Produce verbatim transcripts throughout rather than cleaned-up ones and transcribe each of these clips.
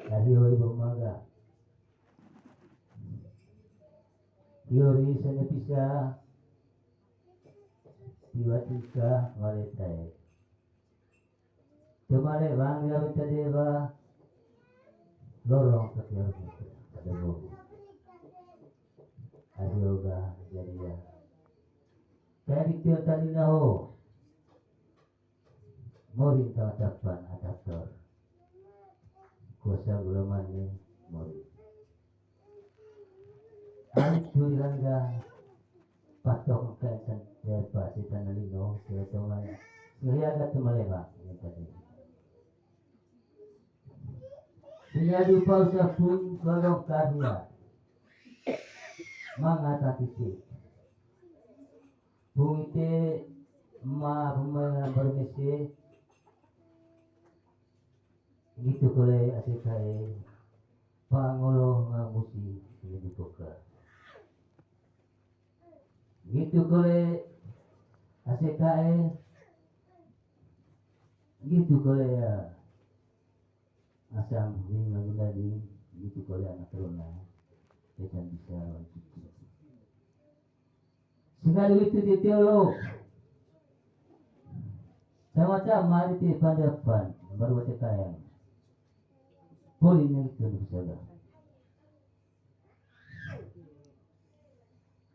Tahi oi bo maga. Tiori sene pisa. Tiwa tingka wale tae. Temale bang ya beta dewa. Lorong ke tiori. Ada bo. Ahi oga jadi ya. Kayak di tiori tadi naho. Morin tawa tapan atator. Kuasa gula mane morin. Alit tui langga patok kain san tepa setan lino setan mana. Ngeri agak temaleba yang tadi. Sehingga dupa usah pun balong karya. Mangata titik. Pungite ma pemain baru mesi. Gitu kole asikae. Pangolo ngamusi lebih poka. Gitu kole asikae. Gitu kole ya. Asam ring lagu tadi. Gitu kole anak teruna. Kita bisa lanjut. Sekali itu di teolog. Sama-sama di pandapan baru ada kaya. Poli ini itu bisa.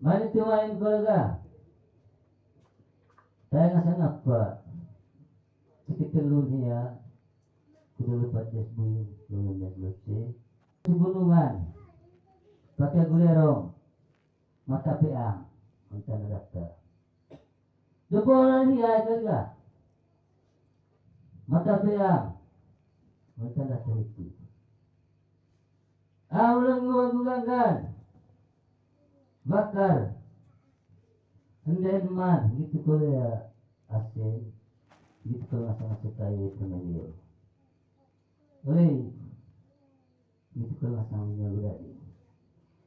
Mari tu main keluarga. Saya nggak sana apa. Sedikit dulu ya. Kudu lepas jas bui, belum jas besi. Di gunungan. Pakai gulerong. Mata peang, mantanda daftar. Doponan hiya gaga. Mata peang, mantanda daftar itu. Aulang gua gulangkan. Bakar. Enden man, gitu kole ya. Asin. Gitu kole ngasa-ngasa tayo itu medio. Oi. Gitu kan sama dia berarti.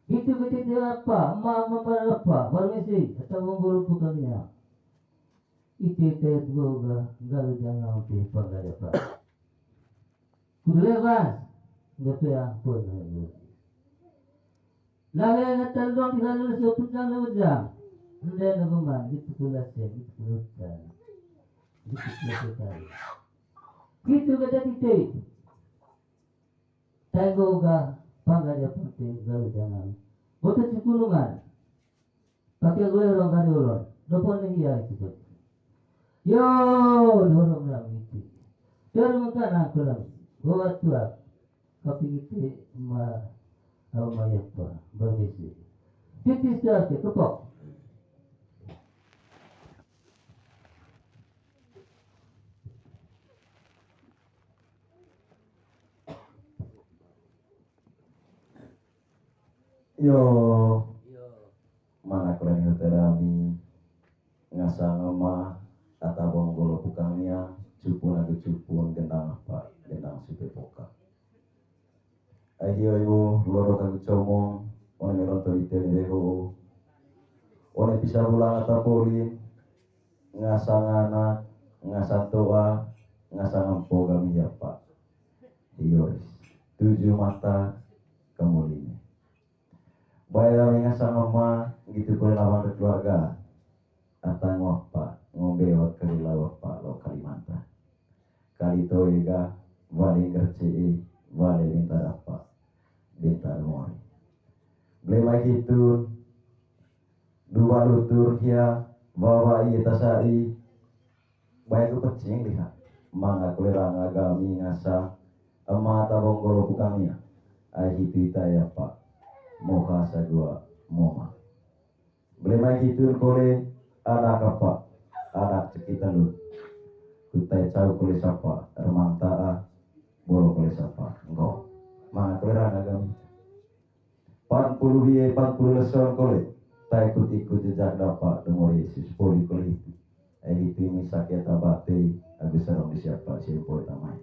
Gitu kecil apa? Emak membayar apa? Permisi, atau mengguru bukannya. Itu teh gua enggak lu jangan sampai pakai apa. Kudu lepas. Enggak tuh ya ampun. Lalu yang ngetel dong di lalu soput lalu ujang. Ende naguman, gitu kulas ya, gitu kulas. Gitu kulas. Gitu kata titik. Taigo ga panggaja pute gawe jangan. Boto cikulungan. Pakai gue orang kari ulon. Dopon lagi ya itu tuh. Yo, dorong ram itu. Dorong kan aku ram. Gua tua. Tapi itu ma, apa ma ya pa. Berbesi. Titis dah ke kepok. Yo, mana keren hotel ami ngasang ema ata bonggolo pukangnya cupun agu cupun gendang apa gendang supe poka. Ai hio ibu, lodo kagu comong, one melon to ite ni deho. One pisa bulang ata polin, ngasang anak, ngasang toa, ngasang empo gami apa. Hio is. Tujuh mata kamuline. Bae ami ngasang ema, gitu pula lawan keluarga. Ata ngo apa, ngombe wat kali lawa apa, lo Kalimantan. Kali toe ga, wale ngercee, wale bentar apa, bentar mori. Blemai hitun, dua lutur hia, wawa iye tasai, bae ku pecing liha, manga kulerang agami ngasa, ema tabong golo pukangnya, ai hitu ita ya pa, moha sagua moma. Blemai hitun kole anak apa, anak cekita lut. Kutai cau kole sapa, remanta a, bolo kole sapa, nggo. Mana kole rana gami. Pan puluh wie, pan puluh leson kole. Tai ikut-ikut jejak dapa, demor Yesus, poli kole hitu. Ai hitu ini sakit abate, agus sarong di siapa, siapa tamai.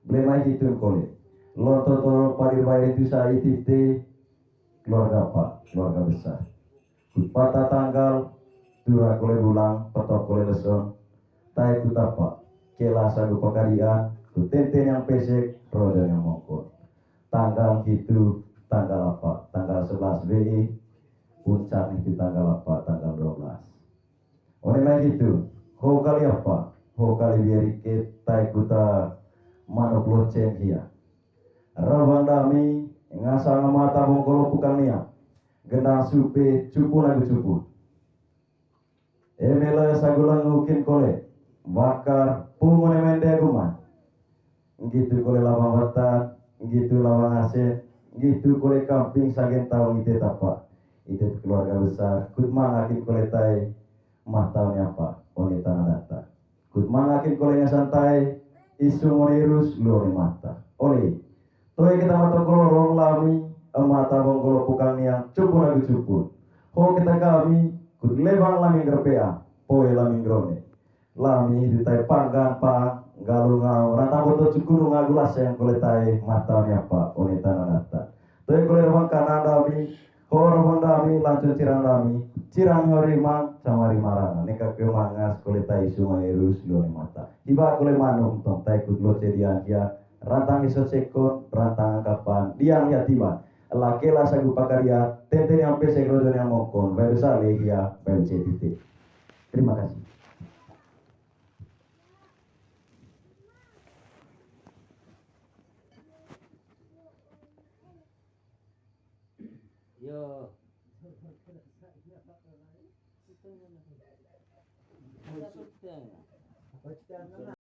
Blemai hitun kole. Lonto toro padir bae itu sa itite, keluarga apa, keluarga besar. Ku pata tanggal, tura kole bulang, petok kole leson, tai ku tapa, kela sagu pakadian, ku tenten yang pesek, roda yang mongkon. Tanggal hitu, tanggal apa? Tanggal sebelas W I, puncak hitu tanggal apa? Tanggal dua belas. One mai hitu, ho kali apa? Ho kali biari ke tai kuta manuk loceng hia. Rawang dami, ngasang mata bongkolo pukang nia. Gendang supe, cupu lagu cupu. Eme le sagulang ukin kole, wakar, pungun eme nde guman. Nggitu kole lawang watan, nggitu lawang asen, nggitu kole kamping sagen taung ite tapa. Ite keluarga besar, kut mangakin kole tai, mah taung apa, one tanah data. Kut mangakin kole ngasan tai, isu mone irus, luone mata. Ole, toe kita mata kolorong lami, ema tabong kolo pukang niang, cupu lagu cupu. Ho kita kami, kut lebang lami ngerpea, poe lami ngerone. Lami di tai panggan pa, nggalu ngau, rata boto cukunu ngagu laseng kole tai, mata niapa, one tanah data. Toe kole rawang kanan dami, ho rawang dami, lancun cirang dami, cirang ho rimang, sama rimarang. Neka kemangas kole tai sungai rus, luone mata. Hiba kole manung tong, tai kut loce diang dia, rantang iso sekon, rantang angkapan, diang ya tiba. Lakela sagu pakaria, tenten yang pesek rojo yang mongkon, bae besar lehia, bae besar titik. Terima kasih. Yo.